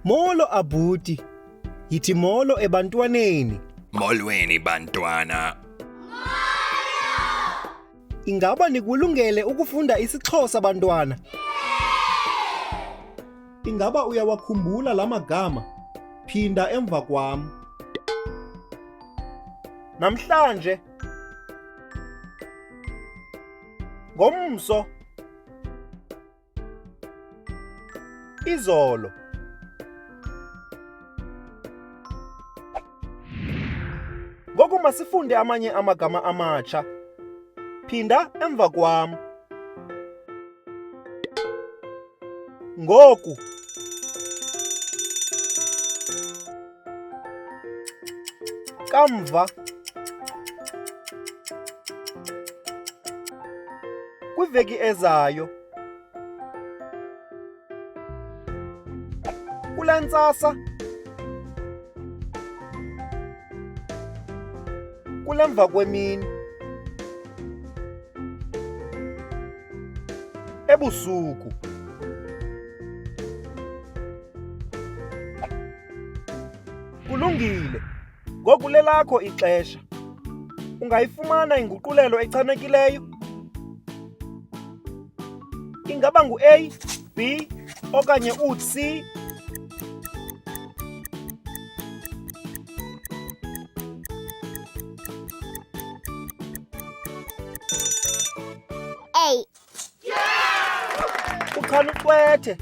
Molo abhuti. Yithi molo ebantwaneni. Molweni bantwana. Ingaba nikulungele ukufunda isiXhosa bantwana? Ingaba uyawakhumbula la magama? Phinda emva kwam. Namhlanje. Ngomso. Izolo. Ngoku masifunde amanye amagama amatsha. Phinda emva kwam. Ngoku. Kamva. Kwiveki ezayo. Kule ntsasa. Kule mva kwemini. Ebusuku. Kulungile. Ngoku lelakho ixesha. Ungayifumana inguqulelo echanekileyo? Ingaba ngu-A, B okanye u-C? A. Uchana ucwethe.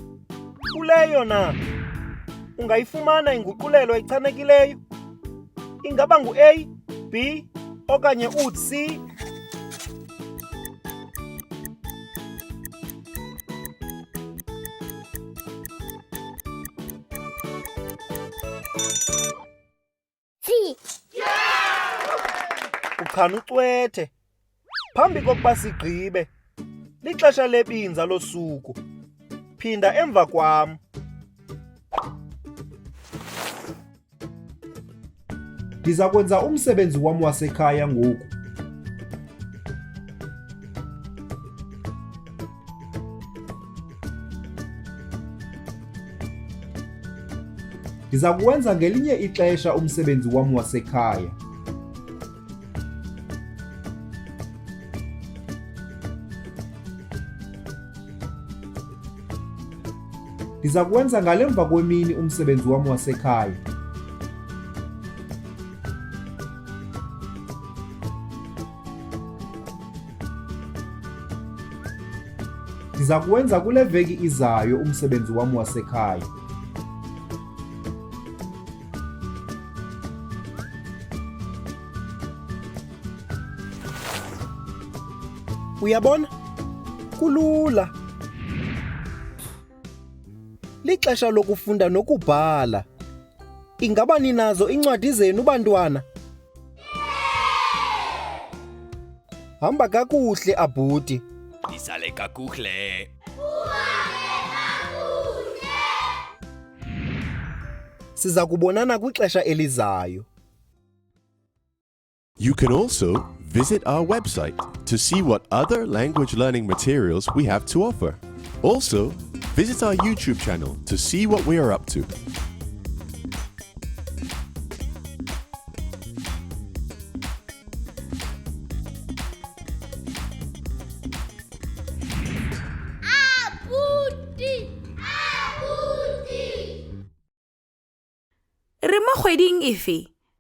Kuleyo na? Ungayifumana inguqulelo echanekileyo? Ingaba ngu-A, B okanye u-C? C. Uchana ucwethe. Phambi kokuba sigqibe, lixesha lebinza losuku. Phinda emva kwam. Ndiza kwenza umsebenzi wam wasekhaya ngoku. Ndiza kuwenza ngelinye ixesha umsebenzi wam wasekhaya. Ndiza kuwenza ngale mva kwemini umsebenzi wam wasekhaya. Ndiza kuwenza kule veki izayo umsebenzi wam wasekhaya. Uyabona? Kulula. Lixesha lokufunda nokubhala. Ingaba ninazo iincwadi zenu bantwana? Hamba kakuhle abhuti. Nisale kakuhle. Siza kubonana kwixesha elizayo. You can also visit our website to see what other language learning materials we have to offer. Also, visit our YouTube channel to see what we are up to. Abuti. Abuti. Re mo kgweding efe?